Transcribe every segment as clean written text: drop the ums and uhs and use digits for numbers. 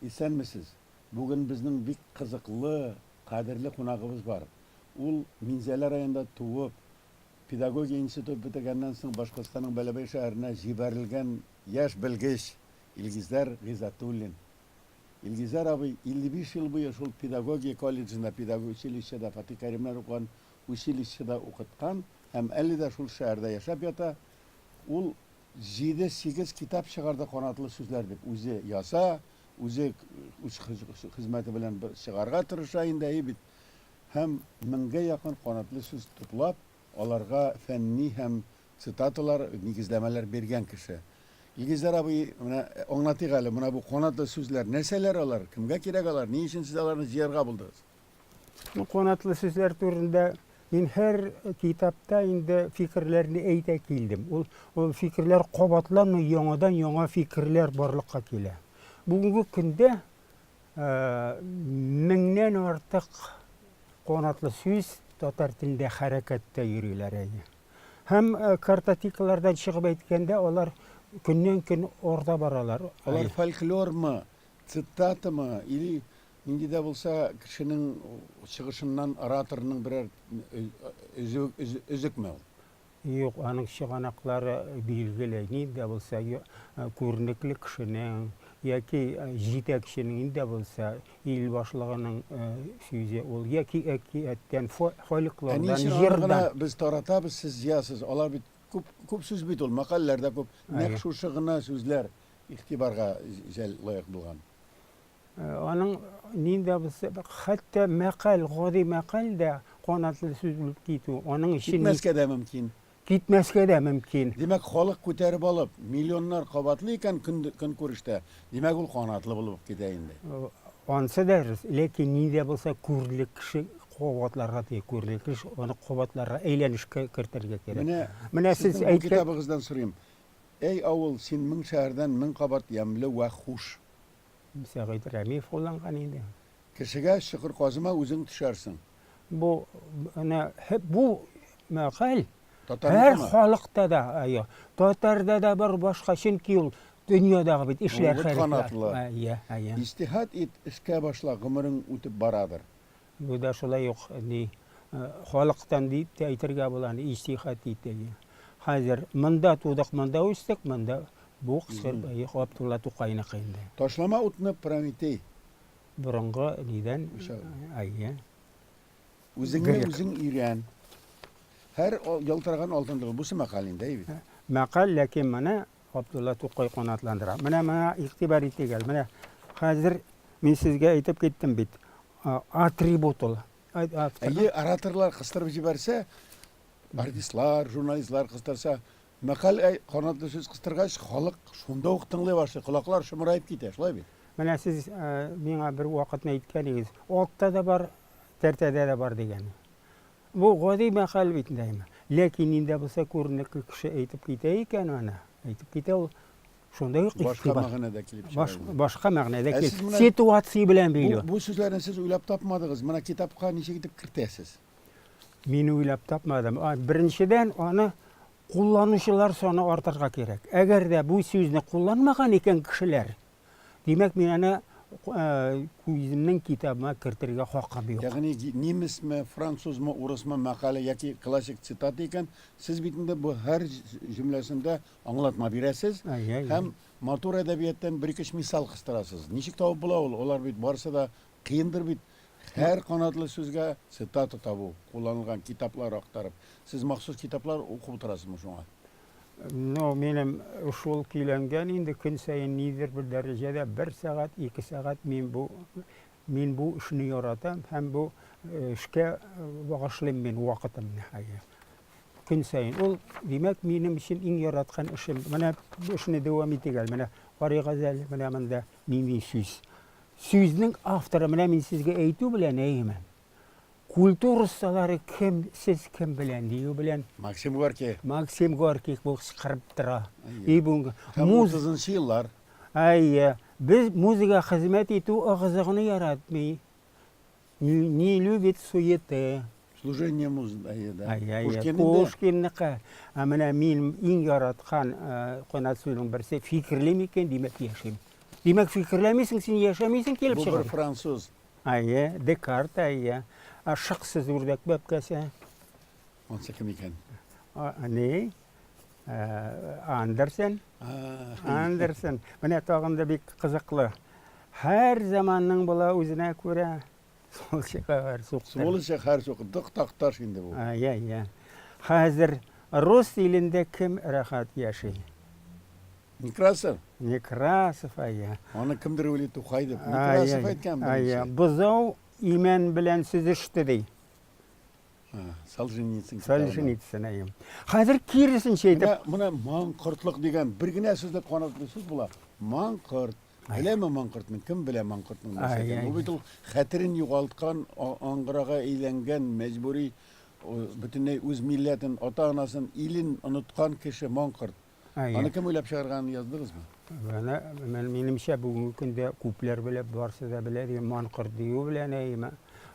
Исәнмесез! Бүген безнең бик кызыклы, кадерле кунагыбыз бар. Ул Минзәлә районында туып, педагогия институты бетергәннән соң Башкортстанның Бәләбәй шәһәренә җибәрелгән яшь белгеч Илгизәр Гыйззәтуллин. Илгизәр абый 55 ел буе шул педагогия колледжында, педагогия училищеда, Фатих Кәримнәр укыган училищеда укыткан һәм әле дә шул шәһәрдә яшәп ята. Ул җиде-сигез китап чыгарды канатлы сүзләр дип. Үзе яза, үзе үз хезмәте белән чыгарга тырыша инде, әйе бит. Һәм меңгә якын канатлы сүз туплап, аларга фәнни һәм цитаталар, нигезләмәләр биргән кеше. Илгизәр абый, менә аңлатыйк әле, менә бу канатлы сүзләр нәрсәләр алар, кемгә кирәк алар, ни өчен сез аларны җыярга булдыгыз? Бу канатлы сүзләр турында мин һәр китапта инде фикерләрне әйтә килдем. Ул, ул фикерләр кабатланмый, яңадан-яңа фикерләр барлыкка килә. Бүгенге көндә меңнән артык канатлы сүз татар телендә хәрәкәттә йөриләр әйе. Һәм картотекалардан чыгып әйткәндә, алар көннән-көн арта баралар. Алар фольклормы, цитатамы или нинди дә булса кешенең чыгышыннан ораторның берәр өзекме ул? Юк, аның чыганаклары билгеле. Нинди дә булса күренекле кешенең яки җитәкченең, нинди дә булса ил башлыгының сүзе ул, яки әкияттән, фольклордан, җырдан. Ә ни өчен аны гына без таратабыз, сез җыясыз? Алар бит күп, күп сүз бит ул, мәкальләр дә күп. Нәкъ шушы гына сүзләр игътибарга лаек булган. Аның нинди дә булса, хәтта мәкаль, гади мәкаль дә канатлы сүз булып китү, аның өчен Китмәскә дә мөмкин. Китмәскә дә мөмкин. Димәк, халык күтәреп алып, миллионнар кабатлый икән көн көнкүрештә, димәк, ул канатлы булып китә инде. Ансы дөрес, ләкин нинди дә булса күренекле кеше кабатларга тиеш, күренекле кеше аны кабатларга, әйләнешкә кертергә кирәк. Менә, Менә сез сезнең бу китабыгыздан сорыйм. Әй авыл, син мең шәһәрдән мең кабат ямьле вә хуш. Сәгыйть Рәмиев кулланган инде. Кешегә чокыр казыма, үзең төшәрсең. Бу менә бу мәкаль һәр халыкта да, әйе. Татарда да бар, башка, чөнки ул дөньядагы бит эшләр хәрефләр. Канатлы. Әйе, әйе. Иҗтиһад ит, эшкә башла, гомерең үтеп барадыр. Бу да шулай ук ни халыктан дип тә әйтергә була, иҗтиһад ит. Хәзер монда тудык, монда үстек, монда бу Габдулла Тукайныкы инде. Ташлама утны, Прометей. Борынгы нидән? Әйе. Үзеңне үзең өйрән. Һәр ялтыраган алтын түгел. Бусы мәкаль инде, әйе бит? Мәкаль, ләкин моны Габдулла Тукай канатландыра. Менә моңа игътибар итик әле. Менә хәзер мин сезгә әйтеп киттем бит. Атрибут ул. Әйе, ораторлар кыстырып җибәрсә, артистлар, журналистлар кыстырса, мәкаль канатлы сүз кыстыргач, халык шунда ук тыңлый башлый, колаклар шомыраеп китә, шулай бит? Менә сез миңа бер вакытны әйткән идегез, атта да бар, тәртәдә дә бар дигән. Бу гади мәкаль бит инде. Ләкин нинди булса күренекле кеше әйтеп китә икән аны, әйтеп китә ул, шунда ук Башка мәгънәдә килеп чыга. Баш, башка мәгънәдә килеп. Ситуация белән бәйле. Бу, бу сүзләрне сез уйлап тапмадыгыз. Менә китапка ничек итеп кертәсез? Мин уйлап тапмадым. Беренчедән, аны кулланучылар саны артырга кирәк. Әгәр дә бу сүзне кулланмаган икән кешеләр, Димәк, мин аны үземнең китабыма кертергә хакым юк. Ягъни немецме, французмы, урысмы мәкале яки классик цитата икән, сез бит инде бу һәр җөмләсендә аңлатма бирәсез һәм матур әдәбияттан бер-ике мисал кыстырасыз. Ничек табып була ул? Алар бит барысы да кыендыр бит. Һәр канатлы сүзгә цитата табу, кулланылган китаплар актарып. Сез махсус китаплар укып утырасызмы шуңа? Ну, минем шул көйләнгән инде, көн саен нидер бер дәрәҗәдә бер сәгать, ике сәгать мин бу мин бу эшне яратам һәм бу эшкә багышлыйм мин вакытымны. Көн саен. Ул, димәк, минем өчен иң яраткан эшем. Менә бу эшне дәвам итик әле. Менә карыйк әле, менә монда нинди сүз. Сүзнең авторы, менә мин сезгә әйтү белән, әйеме? Культура осталары кем, сез кем белән дию белән. Максим Горький. Максим Горький бу кычкырып тора. И бу муз... 30 еллар. Әйе, без музыка хезмәт итү ыгы-зыгыны яратмый. Не любит суеты. Служение музы, әйе, да. Әйе, әйе. Пушкинныкы. Ә менә мин иң яраткан канат сүзнең берсе, фикерлим икән, димәк яшим. Димәк, фикерләмисең, син яшәмисең килеп Бу чыга. бер француз. Әйе, Декарт, әйе. Ә шыксыз үрдәк бәбкәсе. Ансы кем икән? Ни? Андерсен. Андерсен. Менә тагын да бик кызыклы. Һәр заманның була үзенә күрә сволочи каһәр сукты. Сволочи каһәр сукты. Дык такташ инде бу. Әйе, әйе. Хәзер рус илендә кем рәхәт яши? Некрасов? Некрасов, әйе. Аны кемдер уйлый Тукай дип. Некрасов әйткән беренче. Әйе. Бозау имән белән сөзеште ди. Солженицын. Солженицын, әйе. Хәзер киресенчә әйтеп. Менә, менә маңкортлык дигән бер генә сүздә канатлы сүз була. Маңкорт. Беләме маңкортны? Кем белә маңкортның нәрсә икәнен? Ул бит ул хәтерен югалткан, аңгырага әйләнгән, мәҗбүри бөтенләй үз милләтен, ата-анасын, илен оныткан кеше маңкорт. Аны кем уйлап чыгарганын яздыгызмы? Менә, минемчә, бүгенге көндә күпләр белә, барысы да белә, дигән маңкорт дию белән, әйеме?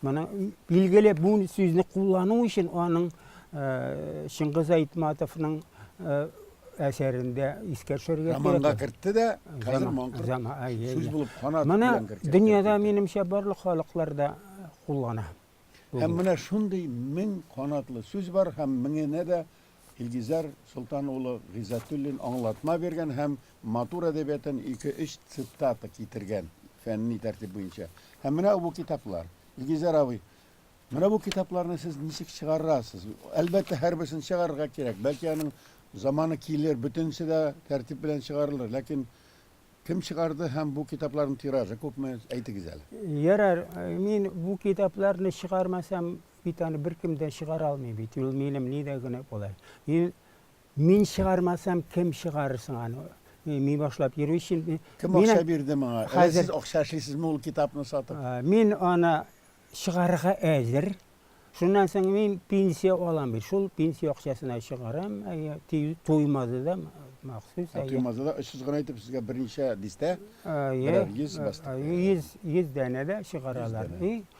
Моны билгеле бу сүзне куллану өчен аның Чыңгыз Айтматовның әсәрендә искә төшерергә кирәк. Романга кертте дә, хәзер маңкорт сүз булып канат белән кертте. Дөньяда, минемчә, барлык халыклар да куллана. Һәм менә шундый 1000 канатлы сүз бар һәм меңенә дә Илгизәр Солтан улы Гыйззәтуллин аңлатма биргән һәм матур әдәбияттан ике-өч цитата китергән, фәнни тәртип буенча. Һәм менә бу китаплар. Илгизәр абый, менә бу китапларны сез ничек чыгарасыз? Әлбәттә, һәрберсен чыгарырга кирәк. Бәлки аның заманы килер, бөтенесе дә тәртип белән чыгарылыр. Ләкин кем чыгарды һәм бу китапларның тиражы күпме? Әйтегез әле. Ярар, мин бу китапларны чыгармасам, Бит аны беркем дә чыгара алмый бит. Ул минем нидә генә була. Мин, мин чыгармасам, кем чыгарыр соң аны? Мин башлап йөрү өчен. Кем акча бирде моңа? Әллә сез акча эшлисезме ул китапны сатып? Мин аны чыгарырга әзер. Шуннан соң мин пенсия алам бит. Шул пенсия акчасына чыгарам. Туймазыда махсус. Ә Туймазыда 300 гына итеп сезгә берничә дистә, берәр 100 бастык. 100, 100 данә дә чыгаралар.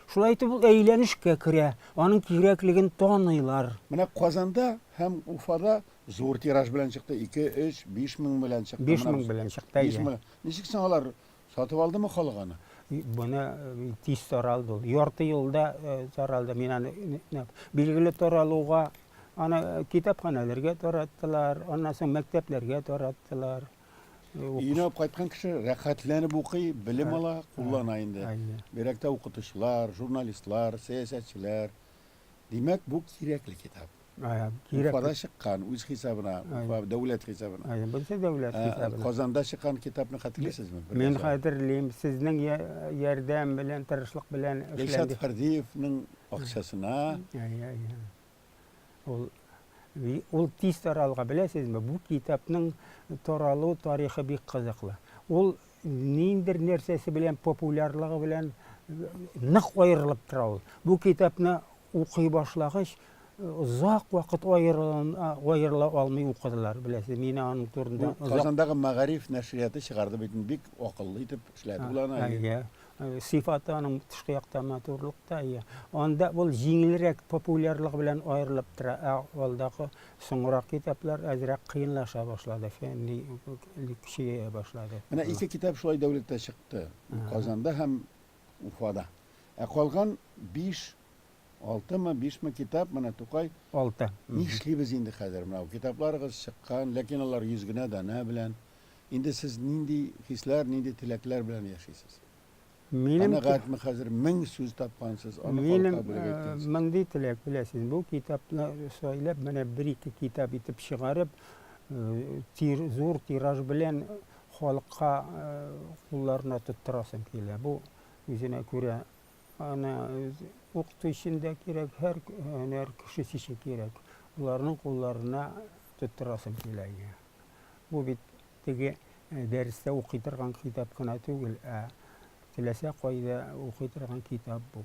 Шулай итеп ул әйләнешкә керә, аның кирәклеген таныйлар. Менә Казанда һәм Уфада зур тираж белән чыкты, 2, 3, 5000 белән чыкты. 5000 белән чыкты, әйе. Ничек соң алар, сатып алдымы халык аны? Моны тиз таралды ул. Ярты елда таралды. Мин аны, билгеле, таралуга аны китапханәләргә тараттылар, аннан соң мәктәпләргә тараттылар. Өенә алып кайткан кеше рәхәтләнеп укый, белем ала, куллана инде. Бигрәк тә укытучылар, журналистлар, сәясәтчеләр. Димәк, бу кирәкле китап. Кирәк. Уфада чыккан, үз хисабына, Уфа дәүләт хисабына. Бусы дәүләт хисабына. Казанда чыккан китапны хәтерлисезме? Мин хәтерлим. Сезнең ярдәм белән, тырышлык белән эшләнде. Илшат Фәрдиевның акчасына. Ул ул тиз таралган, беләсезме? Бу китапның таралу тарихы бик кызыклы. Ул ниндер нәрсәсе белән, популярлыгы белән нык аерылып тора ул. Бу китапны укый башлагач, озак вакыт аерыла алмый укыдылар, беләсез. Мин аның турында Бу Казандагы Мәгариф нәшрияты чыгарды бит, бик акыллы итеп эшләде ул аны. Әйе. Сыйфаты аның тышкы якта матурлык та, иә. Анда ул җиңелрәк популярлыгы белән аерылып тора, ә алдагы соңрак китаплар әзрәк кыенлаша башлады, фәнни көчәя башлады. Менә ике китап шулай дәүләттә чыкты, Казанда һәм Уфада. Ә калган биш, алтымы, бишме китап, менә Тукай. Алты. Нишлибез инде хәзер? Менә китапларыгыз чыккан, ләкин алар 100 генә данә белән. Инде сез нинди хисләр, нинди теләкләр белән яшисез? Минем Канәгатьме хәзер? 1000 сүз тапкансыз, аны Минем халыкка бүләк иткәнсез. мондый теләк, беләсез, бу китапны сайлап, менә бер-ике китап итеп чыгарып, тир, зур тираж белән халыкка кулларына тоттырасым килә. Бу үзенә күрә аны укыту өчен дә кирәк, һәр һөнәр кешесе өчен кирәк. Уларның кулларына тоттырасым килә. Бу бит теге дәрестә укый торган китап кына түгел, ә теләсә кайда укый торган китап бу.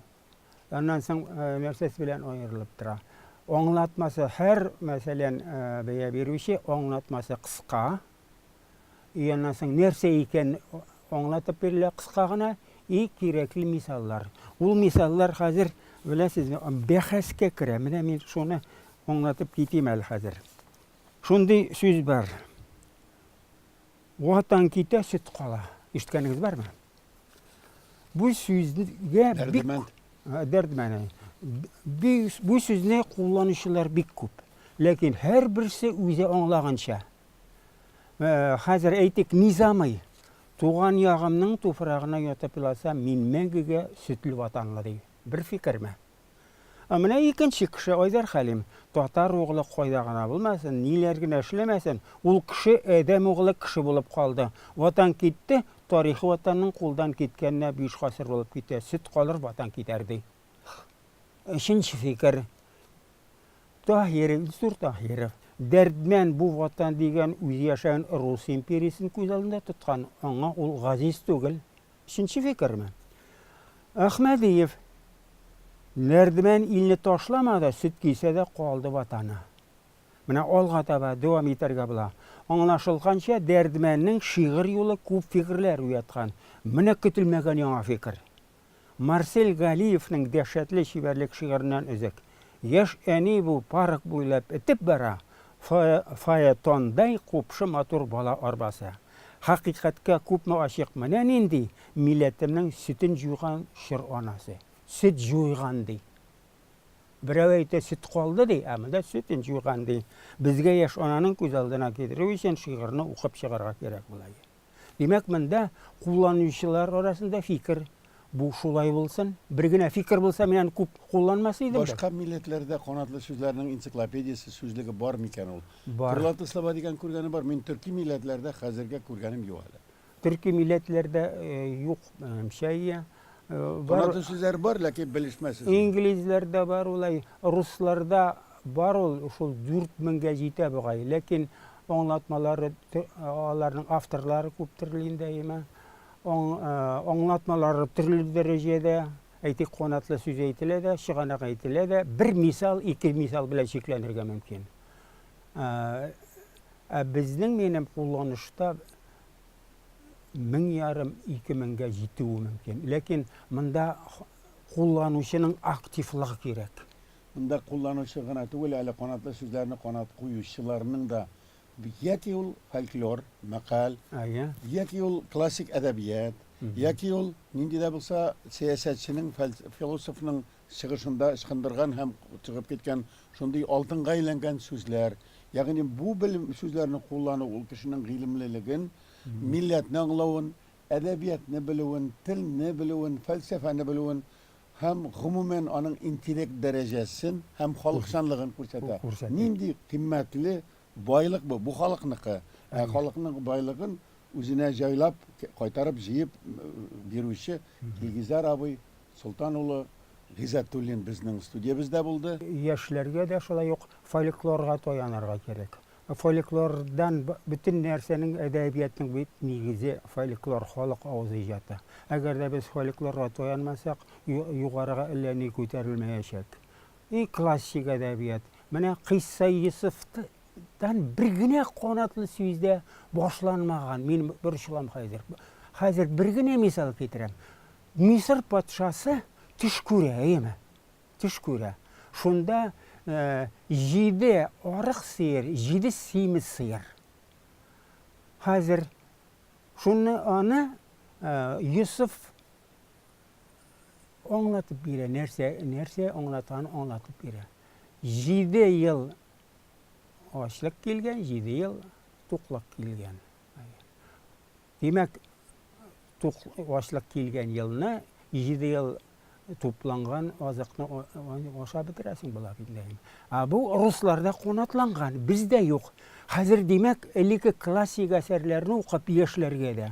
Аннан соң нәрсәсе белән аерылып тора? Аңлатмасы һәр, мәсәлән, бәя бирүче аңлатмасы кыска. И аннан соң нәрсә икән аңлатып бирелә кыска гына и кирәкле мисаллар. Ул мисаллар хәзер, беләсезме, бәхәскә керә. Менә мин шуны аңлатып китим әле хәзер. Шундый сүз бар. Ватан китә, сөт кала. Ишеткәнегез бармы? Бу сүзгә бик Дәрдемәнд. Дәрдемәнд. Бу сүзне кулланучылар бик күп. Ләкин һәрберсе үзе аңлаганча. Хәзер әйтик, Низамый. Туган ягымның туфрагына ятып еласам, мин мәңгегә сөтле ватанлы, ди. Бер фикерме? Ә менә икенче кеше, Айдар Хәлим, татар углы кайда гына булмасын, ниләр генә эшләмәсен, ул кеше адәм углы кеше булып калды. Ватан китте, тарихи ватанның кулдан киткәненә 5 гасыр булып китә, сөт калыр, ватан китәр, ди. Өченче фикер. Таһиров, Илсур Таһиров, Дәрдмән бу ватан дигән үзе яшәгән Рус империясен күз алдында тоткан, аңа ул газиз түгел. Өченче фикерме? Әхмәдиев, Нәрдемән илне ташламады, сөт кисә дә калды ватаны. Менә алга таба дәвам итәргә була. Аңлашылганча, Дәрдемәннең шигырь юлы күп фикерләр уяткан. Менә көтелмәгән яңа фикер. Марсель Галиевнең Дәһшәтле чибәрлек шигыреннән өзек. Яшь әни бу парк буйлап этеп бара, Фаэтондай купшы матур бала арбасы. Хакыйкатькә күпме ачык менә нинди милләтемнең сөтен җуйган чор анасы. Сөт җуйган, ди. Берәү әйтә, сөт калды, ди, ә монда сөтен җуйган, ди. Безгә яшь ананың күз алдына китерү өчен шигырьне укып чыгарга кирәк була. Димәк, монда кулланучылар арасында фикер бу шулай булсын. Бер генә фикер булса, мин аны күп кулланмас идем. Башка милләтләрдә канатлы сүзләрнең энциклопедиясе, сүзлеге бар микән ул? Бар. Крылатые слова дигән күргәнем бар. Мин төрки милләтләрдә хәзергә күргәнем юк әле. Төрки милләтләрдә юк, минемчә, ия. Канатлы сүзләр бар, ләкин белешмә сүзе. Инглизләрдә бар улай, русларда бар ул, шул 4000 гә җитә бугай. Ләкин аңлатмалары, аларның авторлары күп төрле инде, әйеме. Аңлатмалары төрле дәрәҗәдә, әйтик, канатлы сүз әйтелә дә, чыганак әйтелә дә, бер мисал, ике мисал белән чикләнергә мөмкин. Ә безнең минем кулланышта 1500, 2000гә җитүе мөмкин. Ләкин монда кулланучының активлыгы кирәк. Монда кулланучы гына түгел, әле канатлы сүзләрне канат куючыларның да яки ул фольклор, мәкаль, яки ул классик әдәбият, яки ул нинди дә булса сәясәтченең, философның чыгышында ычкындырган һәм чыгып киткән шундый алтынга әйләнгән сүзләр. Ягъни бу белем сүзләрне куллану ул кешенең гыйлемлелеген, милләтне аңлавын, әдәбиятны белүен, телне белүен, фәлсәфәне белүен һәм гомумән аның интеллект дәрәҗәсен һәм халыкчанлыгын күрсәтә. Нинди кыйммәтле байлык бу, бу халыкныкы. Ә халыкның байлыгын үзенә җайлап, кайтарып җыеп бирүче Илгизәр абый Солтан улы Гыйззәтуллин безнең студиябездә булды. Яшьләргә дә шулай ук фольклорга таянырга кирәк. Фольклордан бөтен нәрсәнең, әдәбиятның бит нигезе фольклор, халык авыз иҗаты. Әгәр дә без фольклорга таянмасак, югарыга әллә ни күтәрелмәячәк. И классик әдәбият. Менә Кыйсса Йосыфтан бер генә канатлы сүз дә башланмаган. Мин борчылам хәзер. Хәзер бер генә мисал китерәм. Мисыр патшасы төш күрә, әйеме? Төш күрә. Шунда җиде арык сыер, җиде симез сыер. Хәзер шуны аны Йосыф аңлатып бирә, нәрсә, нәрсә аңлатканын аңлатып бирә. Җиде ел ачлык килгән, җиде ел туклык килгән. Димәк, тук, ачлык килгән елны җиде ел тупланган азыкны ашап бетерәсең була бит инде. Ә бу русларда канатланган, бездә юк. Хәзер, димәк, элекке классик әсәрләрне укып яшьләргә дә,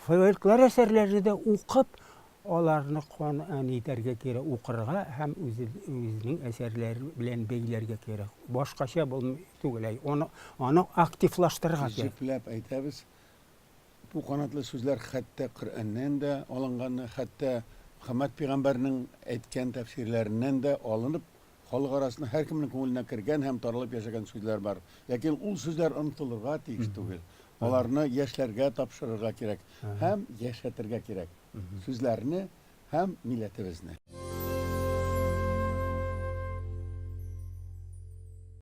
фольклор әсәрләрне дә укып, аларны кан итәргә кирәк, укырга һәм үзе, үзенең әсәрләре белән бәйләргә кирәк. Башкача булмый түгел. Аны, аны активлаштырырга кирәк. Җөпләп әйтәбез, Бу канатлы сүзләр хәтта Коръәннән дә алынган, хәтта Мөхәммәд пәйгамбәрнең әйткән тәфсирләреннән дә алынып, халык арасында һәркемнең күңеленә кергән һәм таралып яшәгән сүзләр бар. Ләкин ул сүзләр онытылырга тиеш түгел. Аларны яшьләргә тапшырырга кирәк һәм яшәтергә кирәк. Сүзләрне һәм милләтебезне.